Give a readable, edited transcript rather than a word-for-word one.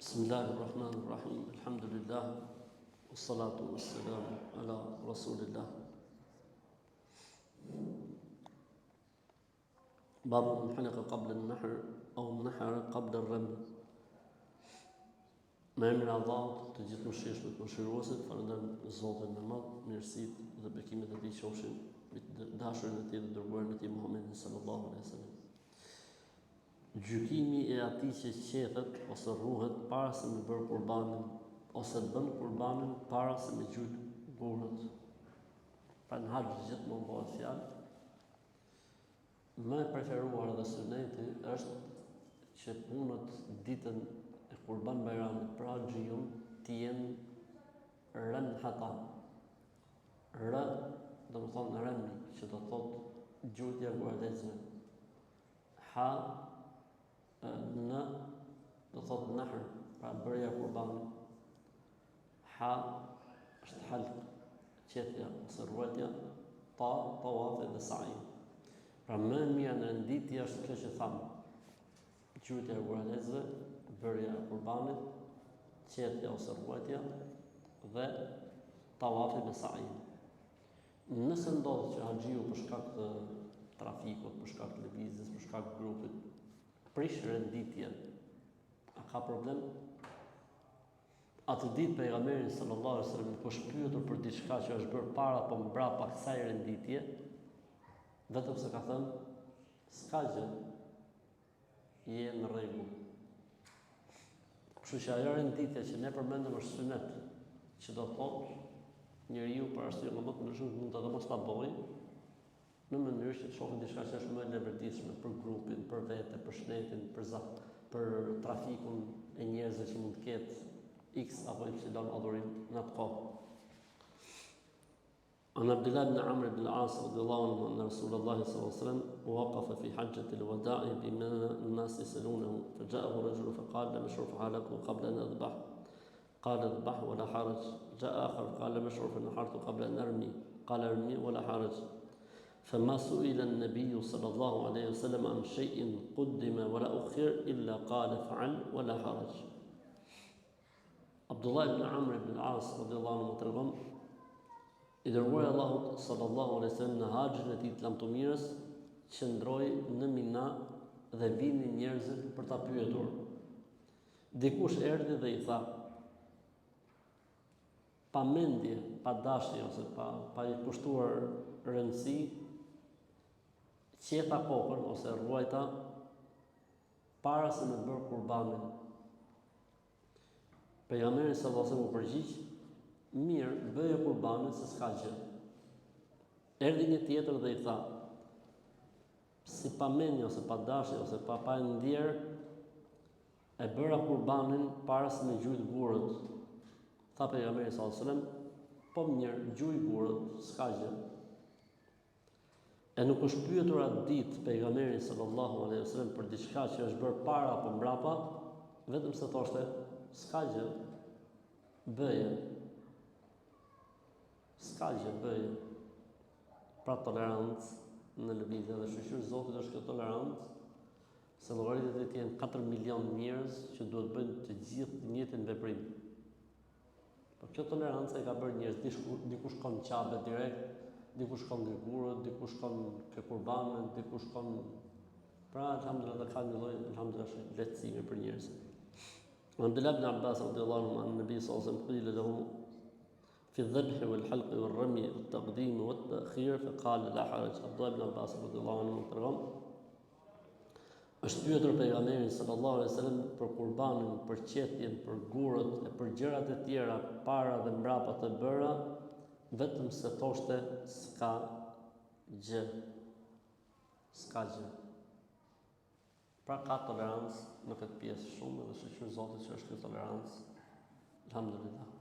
Bismillahirrahmanirrahim. Alhamdulillah. Wassalatu wassalamu ala Rasulillah. Babu men halaka qabla an-nahr aw nahara qabla ar-ramy. Me emrin e Allahut, të Gjithëmëshirshmit, Mëshiruesit, falënderojmë Zotin e Madh, mirësitë dhe bekimet e Tij qofshin mbi të dashurin e Tij dhe dërguarin e Tij Muhammedin sallallahu alaihi wasallam. Gjykimi i atij që qethet ose rruhet para se me bërë kurbanin ose bën kurbanin para se me gjujt gurët. Pra në haxh gjithmonë bëhet fjalë. Më e preferuar dhe syneti është që punët ditën e Kurban Bajramit për haxhiun të jenë remhata. R, domethënë remi, që do të thotë gjujtja e guralecëve. Ha, N, do thotë nahr, pra bërja e kurbanit. Ha, është halk, qethja ose rruajtja, ta, tawafi dhe sa'i. Pra më e mira në renditje është kjo që thamë. Gjujtja e guralecëve, bërja e kurbanit, qethja ose rruajtja dhe tawafi me sa'in. Nëse ndodh që haxhiu për shkak të trafikut, për shkak të lëvizjes, për shkak të grupit, prish renditjen, a ka problem? Atë ditë pejgamberi sallallahu alajhi wasallam nuk është pyetur për diçka që është bërë para apo mbrapa kësaj renditje, vetëm se ka thënë s'ka gjë, je në rregull. Kështu që ajo renditja që ne përmendëm është synet, që do thotë njeriu për arsye nga më të ndryshme mund edhe mos ta bëjë në mënyrë që të shohë diçka që është më e leverdishme për grupin, për vete, për shnetin, për za, për trafikun e njerëzve që mund të ketë X apo Y adhurim në atë kohë. عن عبد الله بن عمرو بن العاص رضي الله عنه أن رسول الله صلى الله عليه وسلم وقف في حجة الوداع بمنى الناس يسألونه فجاءه رجل فقال لم أشعر فحلقت قبل أن أذبح قال اذبح ولا حرج جاء آخر قال لم أشعر فنحرت قبل أن أرمي قال ارمي ولا حرج فما سئل النبي صلى الله عليه وسلم عن شيء قدم ولا أخر إلا قال فعل ولا حرج Abdullah ibn Amr ibn al-As radhiyallahu anhu tregon I dërguari i Allahut sallallahu alaihi wasallam në haxhin e tij të lamtumirës qëndroi në Mina dhe vinin njerëzit për ta pyetur. Dikush erdhi dhe i tha: pa mendje, pa dashje ose pa pa i kushtuar rëndësi, qetha kokën ose rruajta para se me bërë kurbanin. Pejgamberi sallallahu alajhi wasallam u përgjigj, mirë, bëje kurbanin se s'ka gjë. Erdhi një tjetër dhe i tha, si pa mendje ose pa dashje ose pa pa e ndjerë, e bëra kurbanin para se me gjujt gurët. Tha pejgamberi sallallahu alajhi wasallam, po mirë, gjuj gurët, s'ka gjë. E nuk është pyetur atë ditë pejgamberi sallallahu alaihi wasallam për diçka që është bërë para apo mbrapa, vetëm se thoshte, s'ka gjë, bëje. S'ka gjë, bëje. Pra tolerancë në lëvizje dhe shyqyr Zotit është kjo tolerancë, se llogaritet të jenë 4 milion njerëz që duhet bëjnë të gjithë të njëjtin veprim. Po kjo toleranca i ka bërë njerëz, diku dikush shkon në Qabe direkt, dikush shkon te gurët, dikush shkon ke kurbanet, dikush shkon pra alhamdulillah dhe ka një lloj alhamdulillah lehtësimi për njerëzit. Abdullah ibn Abbas radhiyallahu anhu an nabi sallallahu alaihi wasallam qila lahu في الذبح والحلق والرمي والتقديم والتأخير فقال لا حرج Abdullah ibn Abbas radhiyallahu anhu tregon Është pyetur Pejgamberi sallallahu alejhi ve sellem për kurbanin, për qethjen, për gurët e për gjërat e tjera para dhe mbrapa të bëra, vetëm se thoshte s'ka gjë. S'ka gjë. Pra ka tolerancë në këtë pjesë shumë dhe shyqyr Zotit që është kjo tolerancë. Alhamdulillah.